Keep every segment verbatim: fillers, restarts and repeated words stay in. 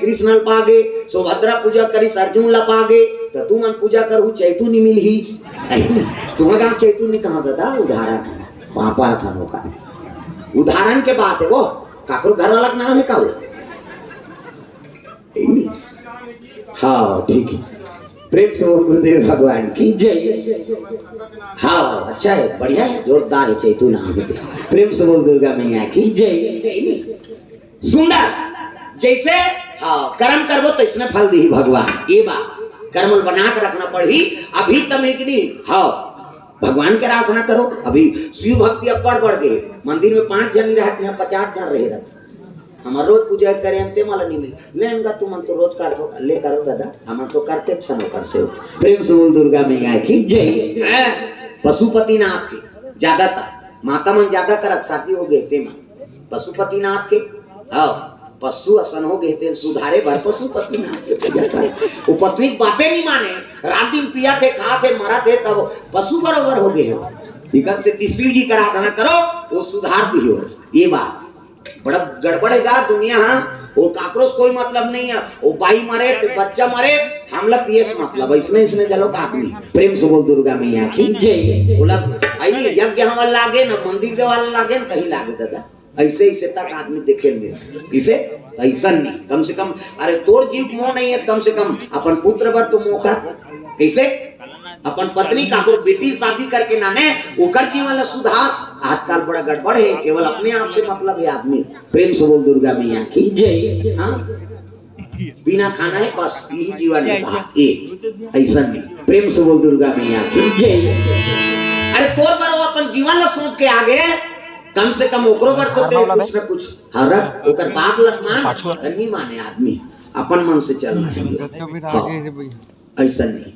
कृष्ण ल पागे, सुभद्रा पूजा करिस अर्जुन ल पागे, त तुमन पूजा करहू चैतू नी मिलही। तुम्हर गांव चैतू नी कहां दादा, उदाहरण पापा था का, उदाहरण के बात है वो। काकरो घर वाला के नाम है का वो? हाँ, ठीक है। प्रेम से बोल गुरुदेव भगवान की जय। हाँ, अच्छा है, बढ़िया है, जोरदार है, चैतू नाम है। प्रेम से बोल दुर्गा मैया की जय। सुंदर, जैसे, हाँ, कर्म करबो तो इसमें फल दी भगवान। ये बात, कर्म बना के रखना पड़ी। अभी तम एक नहीं, हाँ, भगवान के आराधना करो। अभी शिव भक्ति अब बढ़ बढ़ गए, मंदिर में पांच जन नहीं रहते हैं, पचास जन रहे रहते। हमर रोज पूजा करे अंते मला नहीं मिल। ले इनका तुमन तो रोज कर ले करो दादा, हम तो करते क्षण कर से। प्रेम से बोल दुर्गा मैया की जय। हैं? पशुपतिनाथ के ज्यादातर माता मन ज्यादा करत शादी हो गए ते मन। पशुपतिनाथ के, हाँ, पशु असन हो गए ते सुधारे बर पशुपतिनाथ के पूजा करे। वो पत्नी के बातें नहीं माने, रात दिन पिया थे, खा थे, मरा थे, तब पशु बरोबर हो गए हो। इकर से शिव जी का आराधना करो, वो सुधार दी हो। ये बात बड़ा गड़बड़ है का दुनिया, हाँ। वो काकरो से कोई मतलब नहीं है, वो बाई मरे तो बच्चा मरे, हमला पिए से मतलब। इसने इसने चलो का आदमी। प्रेम से बोल दुर्गा मैया की जय। बोला, आई यज्ञ हमारे लागे ना, मंदिर के वाले लागे ना, कहीं लागे दादा। ऐसे ऐसे तक आदमी देखे मिले। किसे? ऐसा नहीं। कम से कम, अरे तोर जीव मोह नहीं है, कम से कम अपन पुत्र बर तो मोह कर। कैसे? अपन पत्नी काकरो बेटी शादी करके नाने, ओकर जीवन ला सुधार। आजकल बड़ा गड़बड़ है, केवल अपने आप से मतलब है आदमी। प्रेम से बोल दुर्गा मैया की जय। हाँ, बिना खाना है बस, यही जीवन है। कहा, ए, ऐसा नहीं। प्रेम से बोल दुर्गा मैया की जय। अरे तोर बर वो अपन जीवन ला सौंप के आगे, कम से कम ओकरो बर तो दे कुछ ना कुछ। हर ओकर बात ला मान, पाछू। नहीं माने आदमी, अपन मन से चलना है। हाँ, ऐसा नहीं।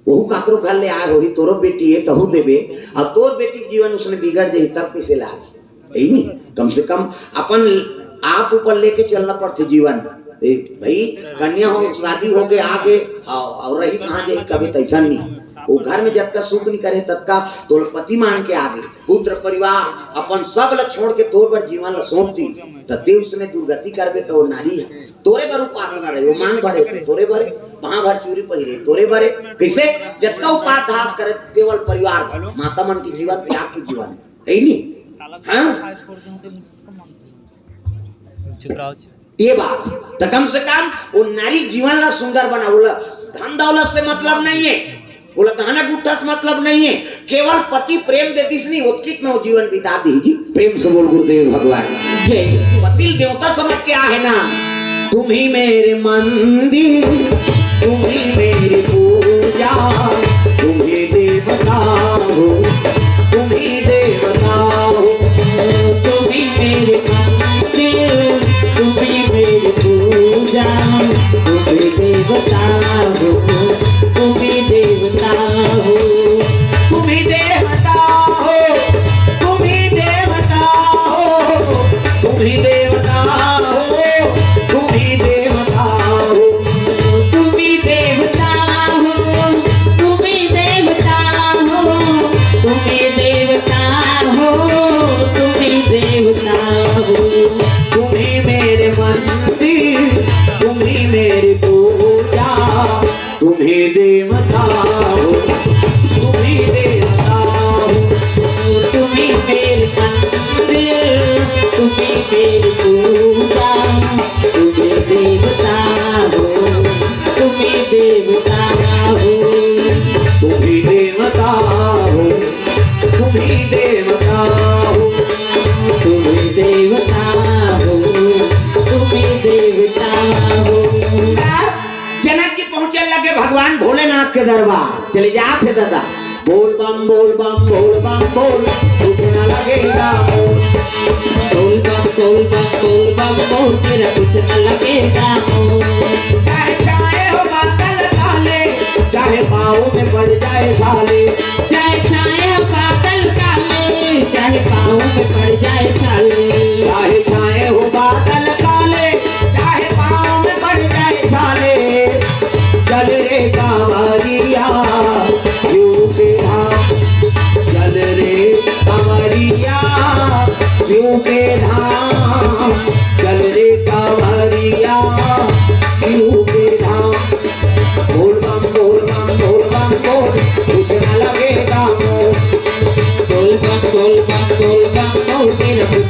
वहू काकरो घर ले आए होही, तोरो बेटी है, तहू देबे। अब तोर बेटी जीवन उसने बिगड़ जाही, तब कैसे लागे? यही नहीं, कम से कम अपन आप ऊपर लेके चलना पड़थे जीवन। ए, भाई, कन्या हो, शादी हो गए, आ गए, और, और रही कहाँ जाही? कभी तो ऐसा नहीं। वो घर में जतका सुख नहीं करे, ततका तोर पति मान के आ गए, पुत्र परिवार अपन सब ला छोड़ के तोर बर जीवन ला सौंप दी, त ते उसने दुर्गति करबे, तो वो नारी है। तोरे बर उपास करे, वो मांग भरे, तोरे बरे, वहां भर चूरी पहिरे, तोरे बरे। कैसे? जतका उपास धास करे, केवल परिवार, माता मन की जीवन, त्याग की जीवन, है नहीं? हाँ? ये बात, तो कम से कम वो नारी जीवन ला सुंदर बना। बोला, धन दौलत से मतलब नहीं है, बोला, गहना गुट्ठा से मतलब नहीं है, केवल पति प्रेम दे दिस नहीं, ओतकित में वो जीवन बिता दी जी। प्रेम से बोल गुरुदेव भगवान जय। पति देवता समझ के आहे ना, तुम ही मेरे मंदिर, तुम ही मेरी पूजा, तुम ही देवता हो, तुम ही देवता हो, तुम ही मेरे मंदिर, तुम ही मेरी पूजा, तुम ही देवता हो, तुम ही देवता हो, तुम ही देवता हो, तुम ही देवता हो, तुम ही देवता हो, तुम ही देवता हो। तुम ही देवता हो, तुम ही देवता हो, तुम ही देवता हो, तुम ही देवता हो। तुम ही मेरे मंदिर, तुम ही मेरी पूजा, तुम ही देवता हो, तुम ही देवता हो। तुम ही मेरे मंदिर, तुम ही मेरी पूजा, तुम ही देवता हो, तुम ही देवता हो। तुम ही देवता हो, तुम ही देवता हो, तुम ही देवता हो, तुम ही देवता हो। जनक जी पहुंचे लगे भगवान भोलेनाथ के दरबार, चले जात हे दादा। बोल बम, बोल बम, बोल बम, बोल, कुछ न लगेगा मोल। बोल बम, बोल बम, बोल बम, बोल, तेरा कुछ न लगेगा मोल। चाहे छाए हो बादल काले, चाहे पाँव में पड़ जाए छाले। चाहे छाए हो बादल काले, चाहे पाँव में पड़ जाए छाले। चाहे छाए हो बादल काले, चाहे पाँव में पड़ जाए छाले। चल रे कांवरिया, शिव के धाम। चल रे कांवरिया, शिव के धाम। चल रे कांवरिया,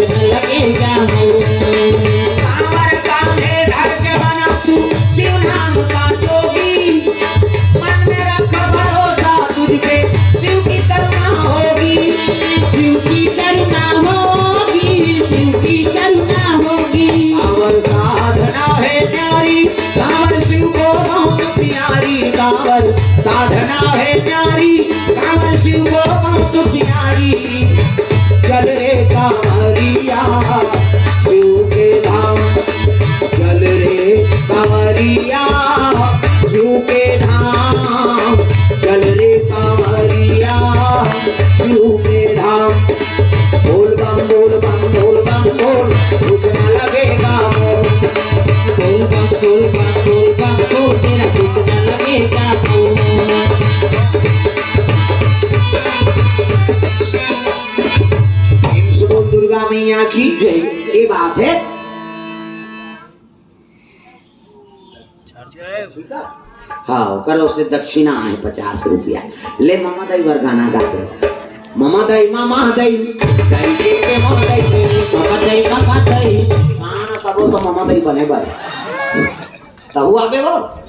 लगेगा मोर। कांवर कांधे धर के बना तू शिव नाम का जोगी, मन में रख भरोसा तुझ पे, शिव की करुणा होगी। शिव की करुणा होगी, शिव की करुणा होगी। कांवर साधना है प्यारी, कांवर शिव को बहुत प्यारी, कांवर साधना है प्यारी, कांवर शिव को बहुत प्यारी। चल रे कांवरिया शिव के धाम, चल रे कांवरिया शिव के धाम, चल रे कांवरिया शिव के धाम। बोल बम बोल बम बोल बम बोल, कुछ ना लगेगा मोर। बोल बम बोल बम बोल बम बोल, तेरा कुछ ना लगेगा मोर। प्रेम से बोल दुर्गा मैया की जय। ये बात है। हाँ, ओकर ओर से दक्षिणा है पचास रुपया। ले ममा दाई बर गाना गा दे। ममा दाई, ममा दाई, दाई के के ममा दाई, ममा दाई, ममा दाई। गाना सबो तो ममा दाई बने बर। तहु आबे वो।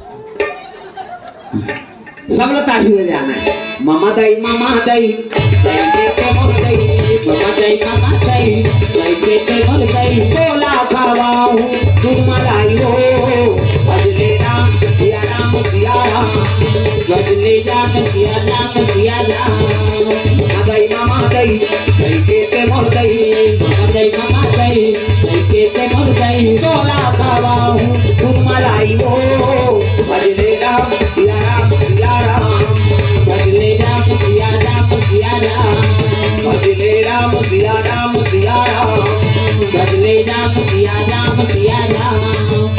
सब ला ताली बजाना है। ममा दाई, ममा दाई, दाई के के ममा दाई, ममा दाई, ममा दाई, दाई के के ममा दाई। तोला खवाहूँ दूध मलाई हो, भजले राम, सिया राम, सिया राम। भजले राम, सिया राम, सिया राम। ममा दाई, ममा दाई, दाई के के ममा दाई, ममा दाई, ममा दाई। कैसे कैसे मर गई तोला खवाहूँ दूध मलाई हो। भजले राम सिया राम सिया राम, भजले राम सिया राम सिया राम, भजले राम सिया राम सिया राम, भजले राम सिया राम सिया राम।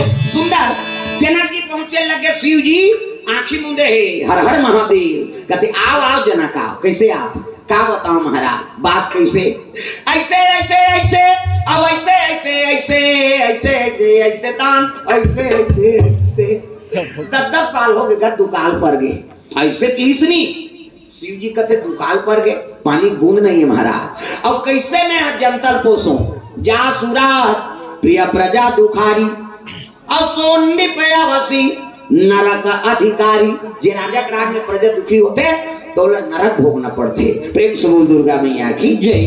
सुंदर। जना कि पहुंचे लगे शिव जी, आँखी मूंदे हे, हर हर महादेव। कहते, "आओ, आओ, जनक, आओ।" कैसे आप? का बताओ महाराज, बात कैसे? ऐसे, ऐसे, ऐसे, अब ऐसे, ऐसे, ऐसे, ऐसे, ऐसे, ऐसे दान, ऐसे, ऐसे, ऐसे। दस दस साल हो गए, घर दुकाल पर गए। ऐसे किस नहीं? शिव जी कहते, "दुकाल पर गए, पानी बूंद नहीं है महाराज। अब कैसे मैं जंतल पोसूं? जा सुरा, प्रिय प्रजा दुखारी।" अउ सोन में पयावसी नरक अधिकारी। जे राजा के राज में प्रजा दुखी होते, तो ओला नरक भोगना पड़ते। प्रेम से बोल दुर्गा मैया की जय।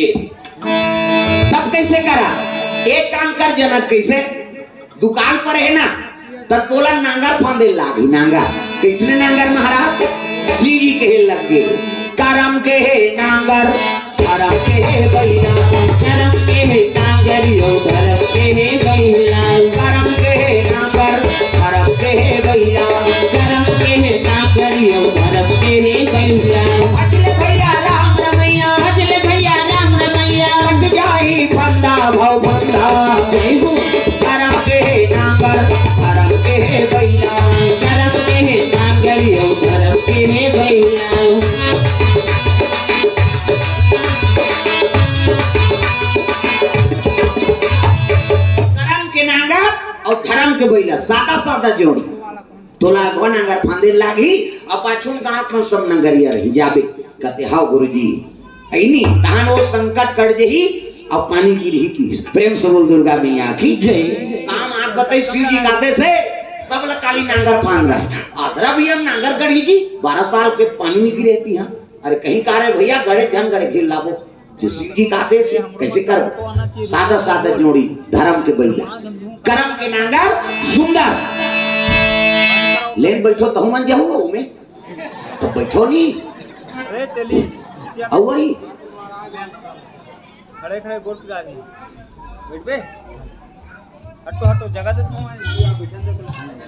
ए, तब कैसे करा? एक काम कर जनक, कैसे? दुकाल पर है ना, तब तोला नांगर फांदे लागी, नांगर। किसने नांगर महाराज? शिव जी कहे लग गए, करम के हे नांगर, धरम के हे बहिरा। करम के हे नांगरियो, धरम के हे बहिरा। करम के हे नांगर, धरम के हे बहिरा। करम के हे नांगरियो, धरम के हे बहिरा। भजले भैया राम रमैया, भजले भैया राम रमैया। कट जाई फंदा भव फंदा। जय हो। करम के हे नांगर, धरम के हे बहिरा। करम के हे नांगरियो, धरम के हे बहिरा। करम के नांगर अउ धरम के बइला, सादा सादा जोड़ी। तोला अगवा नांगर फांदे लागही, अउ पाछू म गांव म सब नंगरिया रही जाबे। कहते, "हव गुरुजी।" अइनी, तहान वो संकट कट जही, अउ पानी गिरही किस। प्रेम से बोल दुर्गा मैया की जय। काम आप बताई, शिव जी काते से सब ल काली नांगर फांद रहा है। अदरा भी हम नांगर गढ़ी जी, बारह साल के पानी नहीं गिरे थी हम। अरे कहीं का रहे भैया, गड़े झन गड़े घेर लाबो। जो शिव जी का आदेश है, कैसे करो? सादा सादा जोड़ी, धर्म के बइला, करम के नांगर, सुंदर। लेन बैठो, तहु मन जाहू में, तो बैठो नहीं। अरे तेली, अउ वही। खड़े खड़े गोड़ पिला दी। बैठ बे। हटो, हटो, जगह दे तुम, बैठन दे,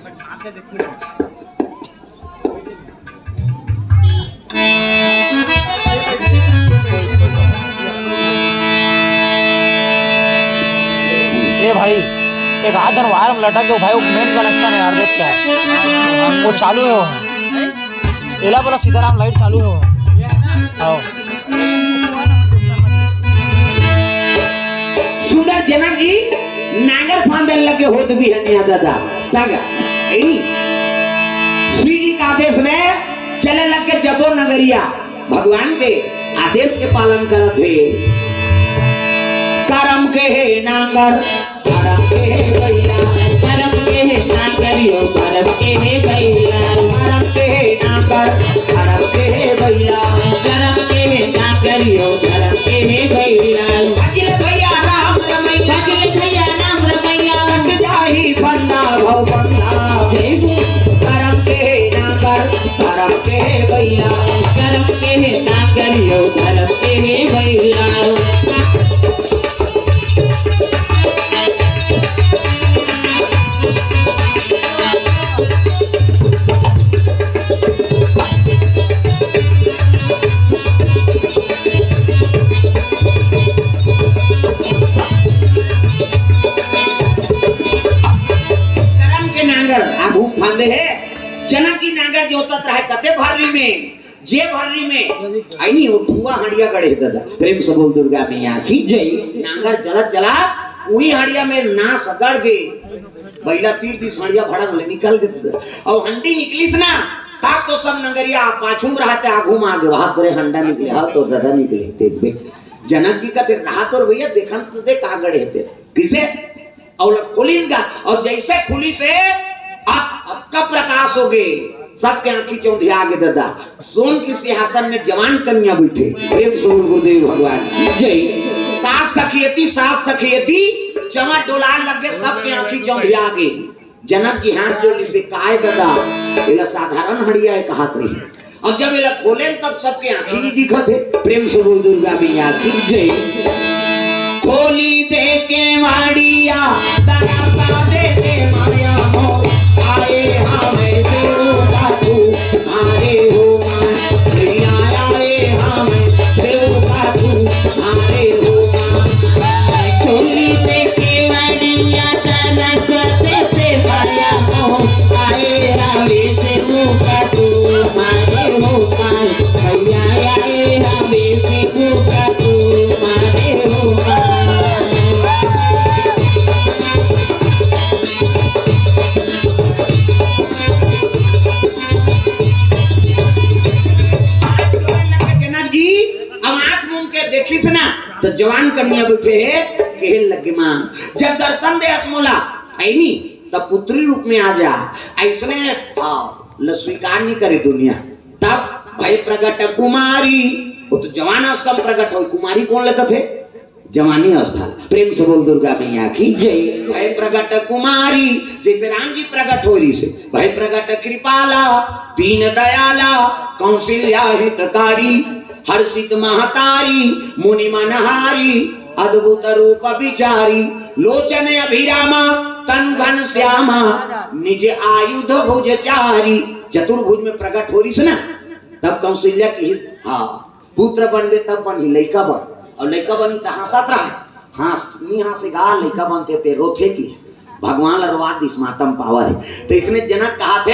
मैं छाप के देखी। ए भाई, एक हाथ जन वायर में लटक गयो भाई, वो मेन कनेक्शन है यार, देख क्या है, वो चालू है वो। एला बोला सीताराम, लाइट चालू है वो। हाँ। सुंदर जनक जी नांगर फांदे लगे होत भी है मियाँ दादा। तागा, ऐनी। श्री जी का आदेश में चले लग के जबो नगरिया, भगवान के आदेश के पालन करत हे। के हे नांगर, धरम के हे बइला। धरम के हे नांगर यो, धरम के हे बइला। धरम के हे नांगर, धरम के हे बइला। धरम के हे नांगर यो, धरम के हे बइला। भजले भइया राम रमैया, भजले भइया राम रमैया। कट जाही फंदा भव फंदा। जय हो। धरम के हे नांगर, धरम के हे बइला। धरम के हे नांगर यो, धरम के हे बइला। करम के नांगर आगू फांदे हे, जनक जी नांगर जोतत रहे कते भर्री में, जे भर्री में, आई नहीं, वो ठुआ हंडिया गड़े हे दादा। प्रेम से बोल दुर्गा मैया की जय। नांगर चलत चला, उही हंडिया में नास गड़ गे, बइला तीर दिस हंडिया भड़क ले निकल गे दादा। अउ हंडी निकलिस ना, तब तो सब नंगरिया पाछू में रहते, आगू में आगे, वहां तोरे हंडा निकले, हाँ, तोर दादा निकले, देखबे। जनक जी कथे, "रहा तोर भइया, देखन तो दे का गड़े हे तेरा।" किसे? अउ ल-, खुलिस गा, अउ जइसे खुलिस हे, अब, अब का प्रकाश हो गे, सबके आंखी चौंधिया गे दादा। सोन के सिंहासन में जवान कन्या बइठे, प्रेम से बोल गुरुदेव भगवान की जय। सास सखियती, सास सखियती, चमट डोलाय लग गे, सबके आंखी चौंधिया गे। जनक जी हाथ जोड़ लिस, "काय दादा, एला साधारण हंडिया हे," कहत रही। अब जब एला खोलेन, तब सबके आंखी नहीं दिखत हे। प्रेम से बोल दुर्गा मैया की जय। खोली दे केवाड़िया, दरसा दे दे माया मोर, आए हमें सेवका तू, आए हो माँ, भैया आए हमें सेवका तू, आए हो माँ। खोली दे केवाड़िया, दरसा दे दे माया मोर, आए हमें सेवका तू, आए हो माँ। भैया आए हमें सेवका तू, आए हो माँ। जनक जी अब आंख मूंद के देखिस ना, तो जवान कन्या बइठे हे, कहे लगे, "माँ, जब दर्शन देस मोला, है नी, तब पुत्री रूप में आ जा।" अइसने भाव ल स्वीकार नहीं करे दुनिया। तब भय प्रगट कुमारी, वो तो जवान अवस्था में प्रगट होय, कुमारी कोन ल कथे? जवानी अवस्था। प्रेम से बोल दुर्गा मैया की जय। भय प्रगट कुमारी, जइसे राम जी प्रगट होय रिहिसे, भय प्रगट कृपाला, दीन दयाला, कौशल्या हितकारी, हर्षित महतारी, मुनि मनहारी, अद्भुत रूप विचारी, लोचन अभिरामा, तनु घन श्यामा, निज आयुध भुज चारी। चतुर्भुज में प्रगट होय रिहिसे ना, तब कौशल्या कहिस, हाँ, पुत्र बनबे तब बनही, लइका बन। अउ लइका बनही त हाँसत रहय। हाँस, नी हाँसे गा, लइका बनथे ते रोथे किहिस। भगवान ल रोवा दिस मातम पावर हे। त अइसने जनक कहत हे,